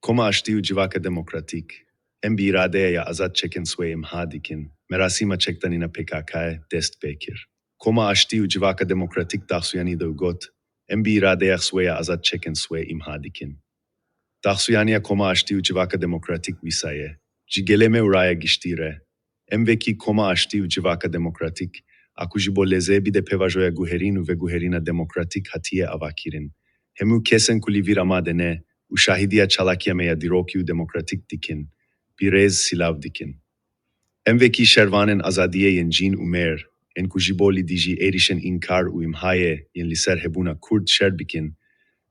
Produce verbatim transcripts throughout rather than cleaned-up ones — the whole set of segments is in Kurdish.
Koma Aştî û Civaka Demokratîk, em bi îradeya ya azad çekên swê îmha dikin. Merasîma çekdanîna P K K'ê dest pê kir. Koma Aştî û Civaka Demokratîk daxuyanî de û got, em bi îradeya swê ya azad çekên swê îmha dikin. Daxuyaniya Koma Aştî û Civaka Demokratîk wisa ye. Ji gelê me û raya giştî re, em wekî Koma Aştî û Civaka Demokratîk, a ku ji bo lezê bide pêvajoya guherîn û veguherîna demokratîk hatiye avakirin, hemû kesên ku li vîr amade ne û şahidiya çalakiya me ya dîrokî û demokratîk dikin, bi rêz sîlav dikin. Em wekî şervanên azadiyê yên cîn û mêr, ên ku ji bo li dijî êrîşên înkar û îmhayê yên li ser hebûna Kurd şer bikin,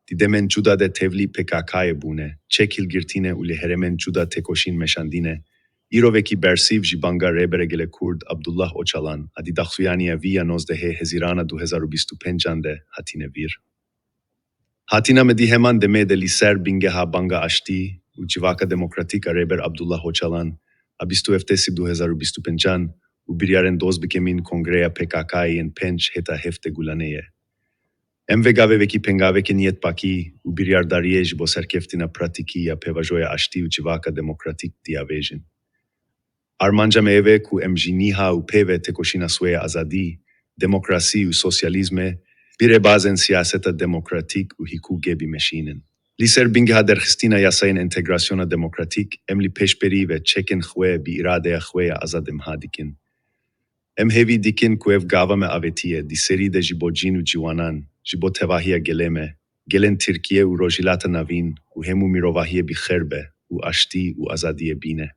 di demên cuda de tevlî P K K'ê bûne, çek hilgirtîne û li herêmên cuda têkoşîn meşandîne, îro wekî bersîv ji banga Rêberê Gelê Kurd Abdullah Ocalan a di daxuyaniya wî ya nozdehê Hezîrana du hezar û bîst û pêncan de hatine vîr. Hatina me di heman demê de li ser bingeha Banga Aştî û Civaka Demokratîk a Rêber Abdullah Ocalan a bîst û heft Sî du hezar û bîst û pêncan û biryarên doz bi kemîn Kongreya P K K'ê yên pênc heta heft Gulane ye. Em vê gavê wekî pengavekê niyetpakî û biryardariyê ji bo serkeftina pratîkî ya pêvajoya aştî û civaka demokratîk diyavêjin. Armanca me ev e ku em ji nîha û pê ve têkoşîna swê ya azadî, demokrasî û sosyalîzmê bi rêbazên siyaseta demokratîk û hiqûqê bimeşînin. Li ser bingeha derxistina yasayên entegrasyona demokratîk, em li pêşberî ve çekên xwe bi îradeya xwe ya azad îmha dikin. Em hêvî dikin ku ev gava me avêtiye, di serî de ji bo cîn û ciwanan, ji bo tevahiya gelê me, gelên Tirkiye û Rojhilata Navîn û hemû mirovahiyê bi xêr be û aştî û azadiyê bîne.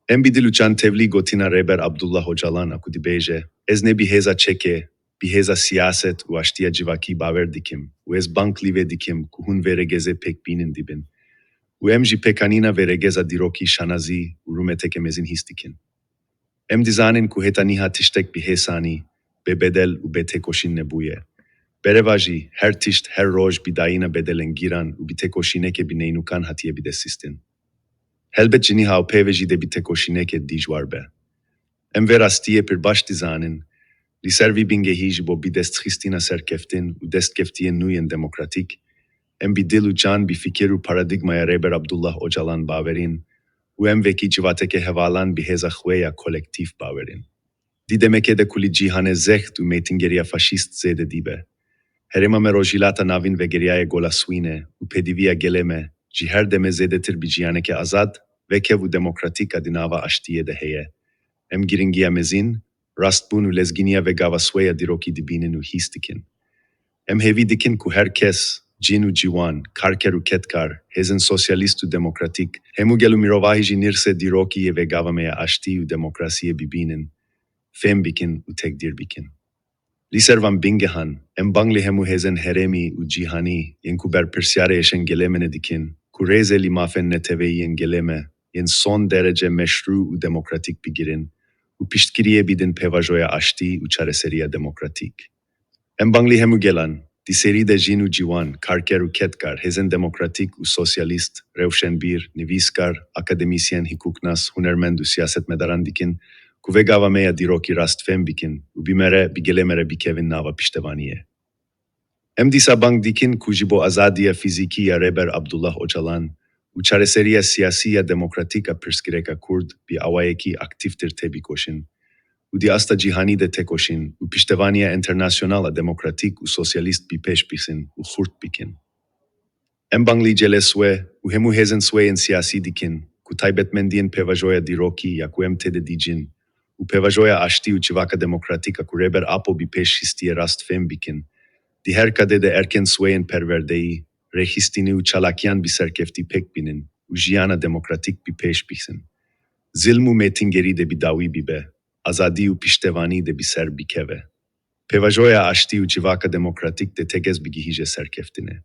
Em bi dil û can tevlî gotina Rêber Abdullah Ocalan a ku dibêje, Ez ne bi hêza çekê, bi hêza siyaset û aştiya civakî bawer dikim û ez bang li vê dikim ku hûn vê rêgezê pêk bînin dibin û em jî pêkanîna vê rêgeza dîrokî şanazî û rûmeteke mezin hîs dikin. Em dizanin ku heta niha tiştek bi hêsanî, bê bedel û bê têkoşîn nebûye. Berevajî, her tişt, her roj bi dayîna bedelên giran û bi têkoşîneke bi neynukan hatiye bidesistin. Helbet ji niha û pê ve jî dê bi têkoşîneke dijwar be. Em vê rastiyê pir baş dizanin. Li ser vî bingehî ji bo bidestxistina serkeftin û destkeftiyên nû yên demokratîk, em bi dil û can, bi fikir û paradîgmaya Rêber Abdullah Ocalan bawerîn û em wekî civateke hevalan bi hêza xwe ya kolektîf bawerîn. Di demekê de ku li cîhanê zext û mêtingeriya faşîst zêde dibe, herêma me Rojhilata Navîn vegeriyaye gola swînê û pêdiviya gelê me ji her demê zêdetir bi jiyaneke azad, vekev û demokratîk a di nava aştiyê de heye. Em girîngiya mezin, rastbûn û lezgîniya vê gava swê ya dîrokî dibînin û hîs dikin. Em hêvî dikin ku her kes, cîn û ciwan, karker û kedkar, hêzên sosyalîst û demokratîk, hemû gel û mirovahî jî nîrsê dîrokî yê vê gava me ya aştî û demokrasiyê bibînin, fêm bikin û tekdîr bikin. Li ser van bingehan, em bang li hemû hêzên herêmî û cîhanî yên ku berpirsyarê êşên gelê me ne dikin, ku rêzê li mafên neteweyî yên gelê me yên son derece meşrû û demokratîk bigirin û piştgiriyê bidin pêvajoya aştî û çareseriya demokratîk. Em bang li hemû gelan, di serî de cîn û ciwan, karker û kedkar, hêzên demokratîk û sosyalîst, rewşenbîr, nivîskar, akademîsyen, hiqûqnas, hunermend û siyasetmedaran dikin ku vê gava me ya dîrokî rast fêm bikin û bi me re, bi gelê me re bikevin nava piştevaniyê. Em dîsa bang dikin ku ji bo azadiya fîzîkî ya Rêber Abdullah Ocalan û çareseriya siyasî ya demokratîk a pirsgirêka Kurd bi awayekî aktîftir têbikoşin û di asta cîhanî de têkoşin û piştevaniya enternasyonal a demokratîk û sosyalîst bi pêş bixin û xurt bikin. Em bang li gelê swê û hemû hêzên swê yên siyasî dikin ku taybetmendiyên pêvajoya dîrokî ya ku em tê de dîcin û pêvajoya aştî û civaka demokratîk a ku Rêber Apo bi pêş xistiye rast fêm bikin, di her kadê de erkên swê yên perwerdeyî, rêxistinî û çalakiyan bi serkeftî pêk bînin û jiyana demokratîk bi pêş bixin. Zilm û mêtingerî dê bi dawî bibe, azadî û piştevanî dê bi ser bikeve. Pêvajoya aştî û civaka demokratîk dê tegez bigihîje serkeftinê.